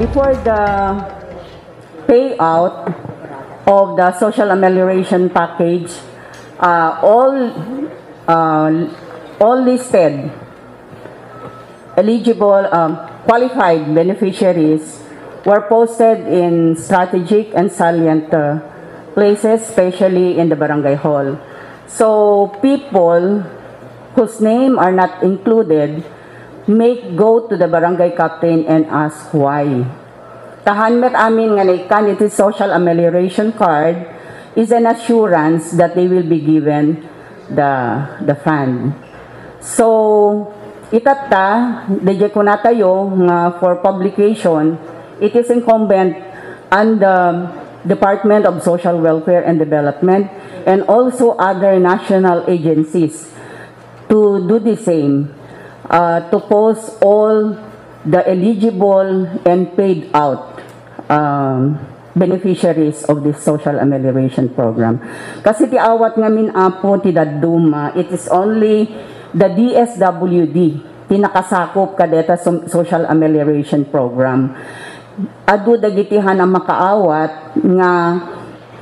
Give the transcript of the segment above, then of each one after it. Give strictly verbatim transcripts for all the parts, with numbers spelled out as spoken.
Before the payout of the social amelioration package, uh, all, uh, all listed eligible, um, qualified beneficiaries were posted in strategic and salient, uh, places, especially in the barangay hall. So people whose name are not included may go to the barangay captain and ask why. Tahan met amin nga naikkan iti social amelioration card is an assurance that they will be given the, the fund. So, itatta, daydiay kunatayo nga for publication, it is incumbent on the Department of Social Welfare and Development and also other national agencies to do the same, uh, to post all the eligible and paid out, um, beneficiaries of this social amelioration program. Kasi ti awat ngamin, Apo, ti dadduma, it is only the D S W D ti nakasakup kadeta som-, social amelioration program. Adu dagiti han a makaawat nga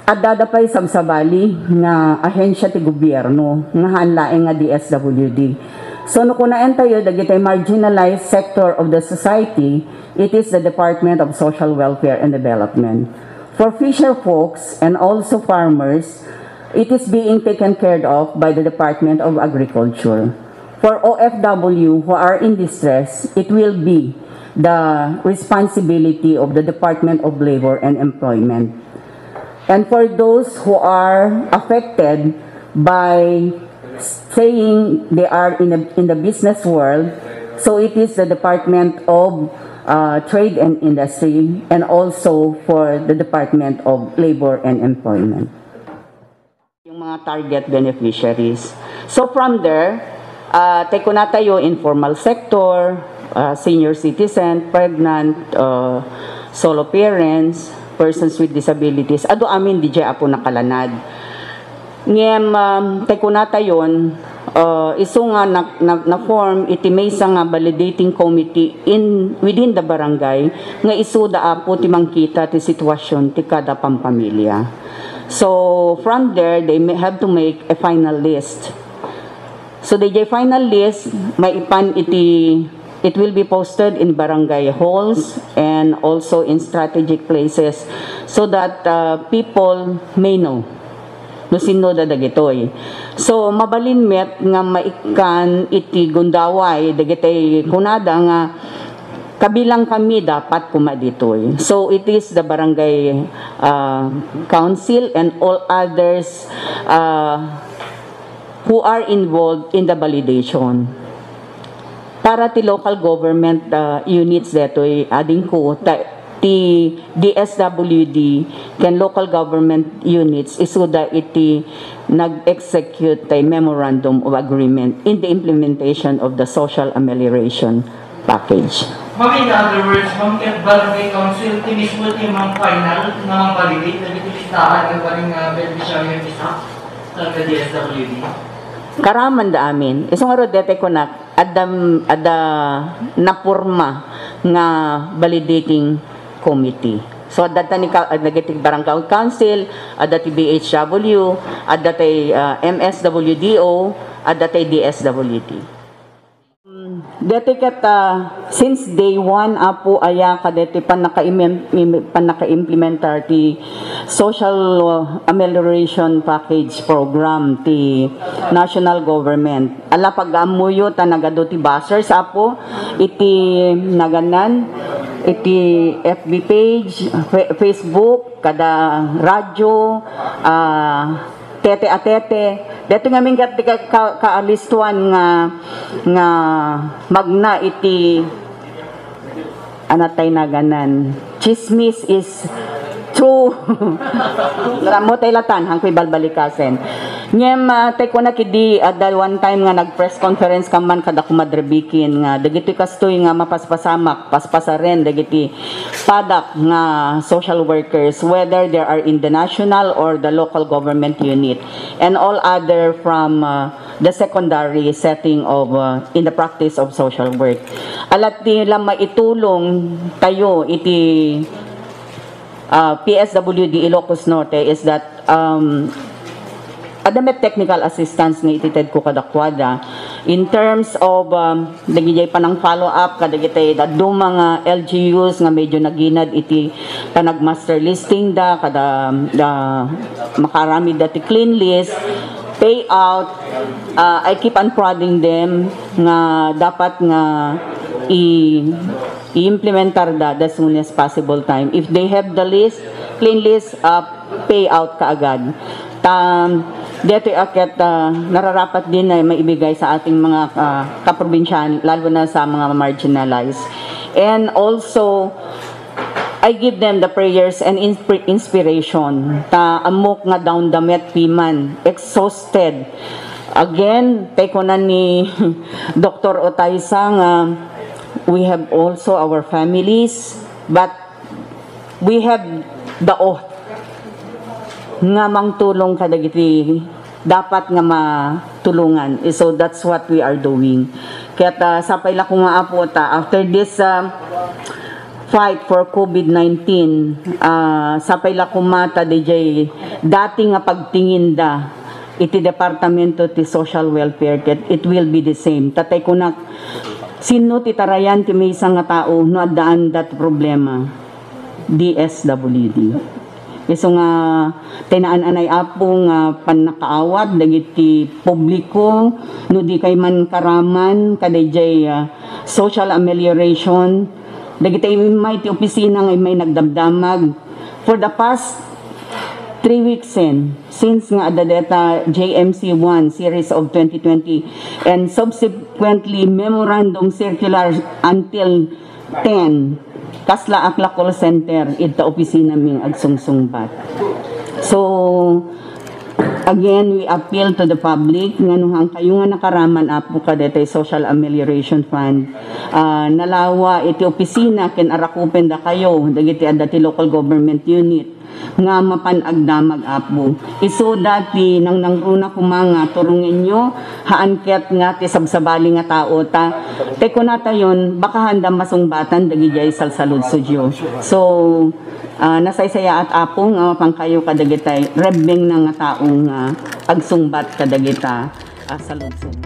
adda da pay sabsabali nga ahensia ti gobierno nga haan laeng nga D S W D. So, no kunaentayo dagiti marginalized sector of the society, it is the Department of Social Welfare and Development. For fisher folks and also farmers, it is being taken care of by the Department of Agriculture. For O F W who are in distress, it will be the responsibility of the Department of Labor and Employment. And for those who are affected by saying they are in, a, in the business world, so it is the Department of, uh, Trade and Industry and also for the Department of Labor and Employment. Yung mga target beneficiaries. So from there, uh, tay kunatayo informal sector, uh, senior citizen, pregnant, uh, solo parents, persons with disabilities, adu amin diay, Apo, nakalanad. Ngem, um, tay kunatayon, uh, isu nga na, na, na-form iti maysa nga validating committee in, within the barangay nga isuda, Apo, ti mangkita ti sitwasyon ti kada pampamilya. So from there, they may have to make a final list. So daydiay final list, maipan iti, it will be posted in barangay halls and also in strategic places so that, uh, people may know no sinno da dagitoy. So mabalin met nga maikkan iti gundaway dagiti kunada nga kabilang kami dapat koma ditoy. So it is the barangay, uh, council and all others, uh, who are involved in the validation. Para ti local government, uh, units detoy, adingko, ta, ti D S W D ken local government units, isuda iti nag-execute tay memorandum of agreement in the implementation of the social amelioration package. Ma'am, in other words, ma'am, ket barangay council ti mismo ti mang-final nga mang-validate dagiti listahan nga barangay nga beneficiary nga isa sa D S W D? Karaman da amin. Isu ngarud, daytoy kunak, adda, adda naporma nga validating committee. So, adda ta ni ka-, adda dagiti barangay council, adda ti B H W, adda tay, ah, M S W D O, adda tay D S W D. Mm, deti ket, ah, since day one, Apo, aya kadeti pannakaimem-, im-, pannakaimplementar ti social, uh, amelioration package program ti national government. Ala, pag-ammoyo ta nagadu ti buzzers, Apo, iti naganan, iti F B page, Fe-, Facebook, kada radyo, ah, tete a tete. Deti ngamin ket ti ka-, ka-, kaalistuan nga, nga magna iti, anatay naganan. Chismis is true. Rammo tay latan, hankoy balbalikasen. Ngem, ah, tay kunak idi, adda one time nga nag-press conference kaman kada Kumadre Bikin nga dagitoy kastoy nga mapaspasamak, paspasaren dagiti padak nga social workers, whether they are in the national or the local government unit, and all other from, uh, the secondary setting of, uh, in the practice of social work. Alat ti la maitulong tayo iti, uh, P S W D Ilocos Norte is that, um, adda met technical assistance nga ititedko kadakuada in terms of, um, dagiti panang follow up kadagiti dadduma nga L G Us nga medyo naginad iti panag-muster listing da kada, da makaramid da ti clean list, payout. Uh, I keep on prodding them nga dapat nga i i-implementar da the soonest possible time. If they have the list, clean list, uh, payout kaagad. Ta, dito aket, uh, nararapat din na maibigay sa ating mga, uh, kaprobinsyan, lalo na sa mga marginalized. And also, I give them the prayers and insp- inspiration. Ta amok nga down the met piman, exhausted. Again, tay kunan ni Doctor Otaysa nga we have also our families, but we have the oath nga mangtulong kadagiti dapat nga matulungan. So that's what we are doing. Kaya sapay la koma, Apo, ta after this, ah, fight for COVID nineteen, ah, sapay la koma ta D J dati nga pagtinginda iti Departamento ti Social Welfare, ket it will be the same. Tatay kunak, sino ti tarayan ti maysa nga tao no addaan that problema? D S W D. Isu nga, tinaan-anay, Apo, nga pannakaawat dagiti publiko, no di kay man karaman, kadayjay, ah, social amelioration, dagiti immay ti opisina nga immay nagdamdamag. For the past three weeks, sen, since nga adda deta J M C one series of twenty twenty and subsequently memorandum circular until ten, kasla akla call center ita opisina mi agsungsungbat. So, again, we appeal to the public nga no han kayo nga nakaraman, Apo, kadetay Social Amelioration Fund, ah, nalawa iti opisina ken arakupen da kayo dagiti adda ti local government unit nga mapan agdamag, Apo. Isuda ti nangnangruna koma nga turongenyo, haan ket nga ti sabsabali nga tao ta, tay kunatayon, baka handa masungbatan dagijay salsaludsodyo. So, ah, nasaysayaat, Apo, nga mapankayo kadagitay rebbengna nga tao nga agsungbat kadagita, ah, saludsod.